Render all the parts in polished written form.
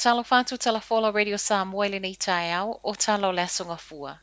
Faatalofa atu Tala Folau Radio Samoa i lenei taeao o tala o le Aso Gafua.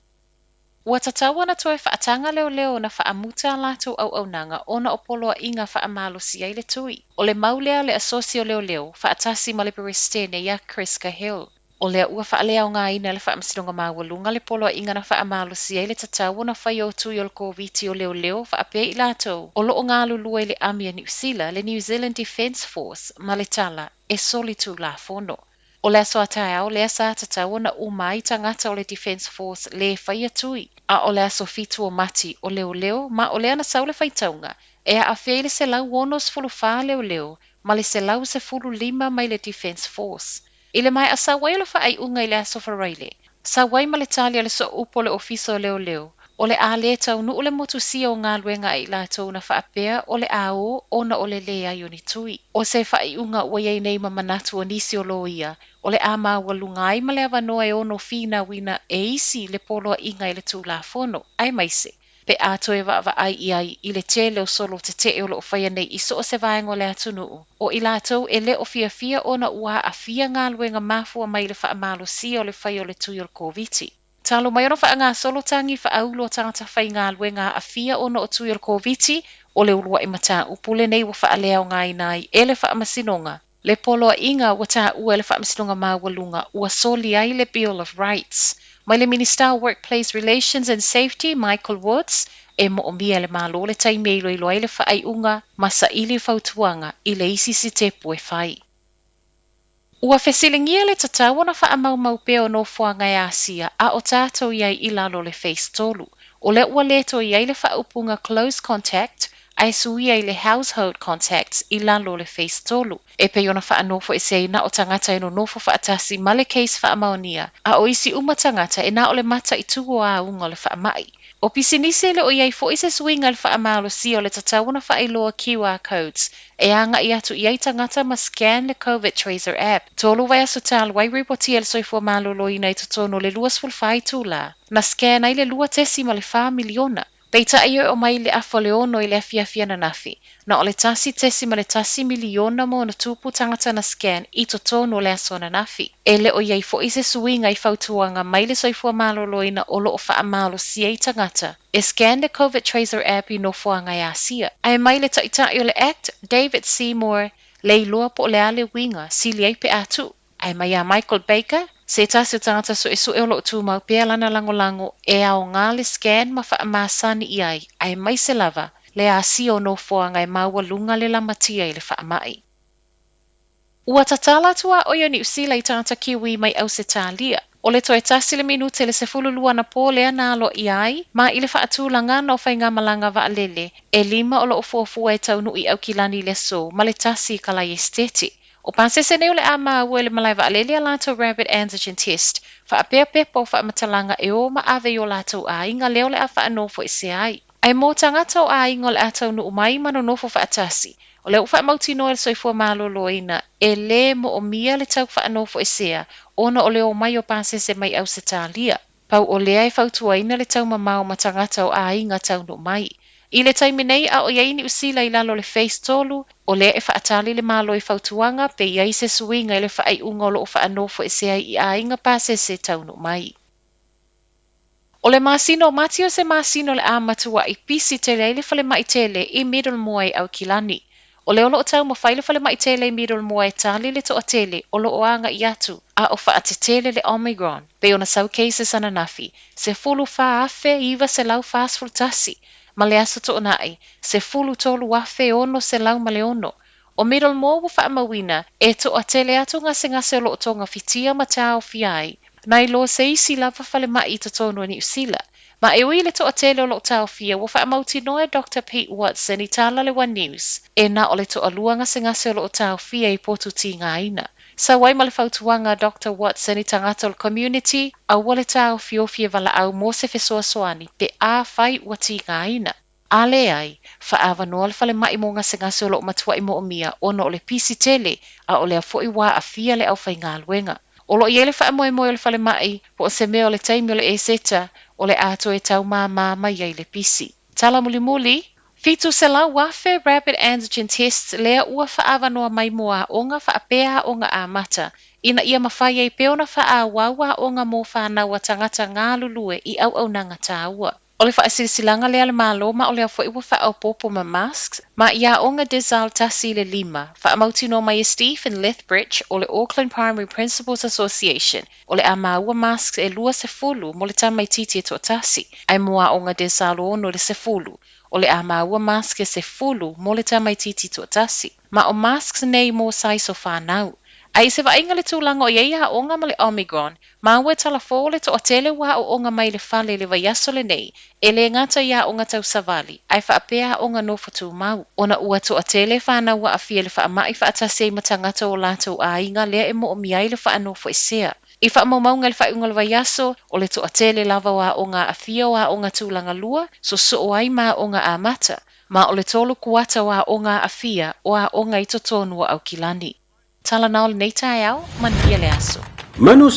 Ua tatau ona toe faataga leoleo ona faamuta a latou auaunaga ona o poloaiga faamalosi ai le tui. O le mau lea a le Asosi o Leoleo faatasi ma le Peresetene ia Chris Cahill. O lea ua faaleaogaina e le Faamasinoga Maualuga le poloaiga na faamalosi ai le tatau ona faia o tui o le Koviti o leoleo faapea i latou o lo o galulue i le Ami a Niu Sila, le New Zealand Defence Force, ma le tala, e solitulafono. O le aso a taeao lea sa tatau ona uma ai tagata o le Defence Force lē faia tui, a o le aso 7 o Mati o leoleo ma o lea na sau le faitauga e aafia ai le 164 leoleo ma le 115 mai le Defence Force. I le maea sau ai o le faaiuga i le aso Faraile, sau ai ma le tali a le sooupu o le Ofisa o Leoleo, o le a lē taunuu le motusia o galuega a i latou na faapea o le a o ona o le leai o ni tui. O se faaiuga ua i ai nei ma manatu o nisi o loia, o le a maualuga ai ma le avanoa e ono finauina e isi le poloaiga i le Tulafono, aemaise pe a toe vaavaai i ai i le tele o solo tetee o lo o faia nei i so o se vaega o le atunuu, o i latou e le o fiafia ona ua aafia galuega mafua mai i le faamalosia o le faia o le tui o le Koviti. Talu mai ona faagasolo tagi faaulu o tagata faigaluega aafia ona o tui o le Koviti, o le uluai mataupu lenei ua faaleaogaina ai e le Faamasinoga le poloaiga ua taua e le Faamasinoga Maualuga ua soli ai le Bill of Rights. Mai le Minista o Workplace Relations and Safety, Michael Woods, e moomia e le Malo le taimi e iloilo ai le faaiuga ma saili fautuaga i le isi sitepu e fai. Ua fesiligia le tatau ona faamaumau pea o nofoaga e asia a o tatou i ai i lalo o le Phase 3. O lea ua le toe i ai le faaupuga close contact ae suia i le household contacts i lalo o le Phase 3. E pei ona faanofoeseina o tagata e nonofo faatasi ma le case faamaonia, a o isi uma tagata e na o le mataitu o auga o le faamai. O pisinisi e le o i ai foi se suiga i le faamalosia o le tatau ona faailoa QR codes e agai atu i ai tagata ma scan le Covid Tracer app. 3 vaiaso talu ai ripotia e le Soifua Maloloina i totonu o le 24 itula, na scan ai le 2.4 miliona. Peitai e oo mai i le afa o le 6 i le afiafi ananafi, na o le 1.1 miliona ma ona tupu tagata na scan i totonu o le aso ananafi. E le o i ai foi se suiga i fautuaga mai le Soifua Maloloina o lo o faamalosia ai tagata e scan le Covid Tracer app i nofoaga e asia. Ae mai le Taitai o le act, David Seymour, le iloa po o le a le uiga, sili ai pe a tuu. Ae mai ia Michael Baker, se tasi o tagata suesue o lo o tumau pea lana lagolago e aoga le scan ma faamasani i ai, aemaise lava le asia o nofoaga e maualuga le lamatia i le faamai. Ua tatala tuaoi o Niu Sila i tagata Kiwi mai Ausetalia. O le toe 1 le minute i le 12 anapo lea na aloaia ai, ma i le faatulagaga o faigamalaga vaalele, e 5 o lo o fuafua e taunuu i Aukilani i le aso ma le 1 i Kalai Esetete. O pasese nei o le a maua i le malae vaalele a latou rapid antigen test, faapea pepa o faamatalaga e o ma ave i o latou aiga lea o le a faanofoesea ai. Ae mo tagata o aiga o le a taunuu mai ma nonofo faatasi, o lea ua faamautinoa e le Soifua Maloloina e lē moomia le tau faanofoesea ona o le omai o pasese mai Ausetalia. Pau o lea e fautuaina le taumamao ma tagata o aiga taunuu mai. I le taimi nei a o i ai Niu Sila i lalo o le Phase 3, o lea e faatali le Malo i fautuaga pe i ai se suiga i le faaiuga o lo o faanofoesea ai i aiga pasese taunuu mai. O le masina o Mati o se masina o le a matuai pisi tele ai le falemai tele i Middlemore i Aukilani. O lea o lo o taumafai le falemai tele i Middlemore e tali le toatele o lo o agai atu a o faatetele le Omicron, pei ona sau cases ananafi, 14,941, ma le aso Toonai, 13,606. O Middlemore ua faamauina e toatele atu gasegase o lo o togafitia ma taofia ai, nai lo se isi lava falemai i totonu o Niu Sila. Ma e ui i le toatele o lo o taofia, ua faamautinoa e Dr Pete Watson i tala le One News, e na o le toalua gasegase o lo o taofia i potu tigaina. Sau ai ma le fautuaga a Dr Watson i tagata o le community, aua le taofiofi e valaau mo se fesoasoani pe afai ua tigaina. A leai, faaavanoa le falemai mo gasegase o lo o matuai moomia ona o le pisi tele a o lea foi ua aafia le aufaigaluega. O lo o i ai le faamoemoe o le falemai po o se mea o le taimi o le Eseta o le a toe taumāmā mai ai le pisi. Tala mulimuli, 700,000 rapid antigen tests lea ua fa'aavanoa mai mo aoga fa'apea aoga amata, ina ia mafai ai pea ona fa'aauau aoga mo fanau a tagata galulue i auaunaga tāua. O le fa'asilasilaga lea a le Malo ma o lea foi ua fa'aopoopo ma masks ma i aoga decile 1 i le 5, fa'amautinoa mai e Stephen Lethbridge o le Auckland Primary Principals Association o le a maua masks e 20 mo le tamaitiiti e to'atasi, ae mo aoga decile 6 i le 10, o le a maua masks e 10 mo le tamaitiiti to'atasi. Ma o masks nei mo size o fanau. Ae i se vaaiga i le tulaga o i ai aoga ma le Omicron, maua e talafou le to'atele ua aooga mai le fale i le vaiaso lenei, e lē gata i aoga tausavali, ae faapea aoga nofo tumau, ona ua to'atele fanau ua aafia i le faama'i faatasi ai ma tagata o latou aiga lea e mo'omia ai le fa'anofoesea. I faamaumauga i le faaiuga o le vaiaso, o le to'atele lava o aoga aafia o aoga tulaga lua, sosoo ai ma aoga amata, ma o le tolu kuata o aoga aafia o aoga i totonu o Aukilani. Tala na o lenei taeao, manuia le aso. Manu.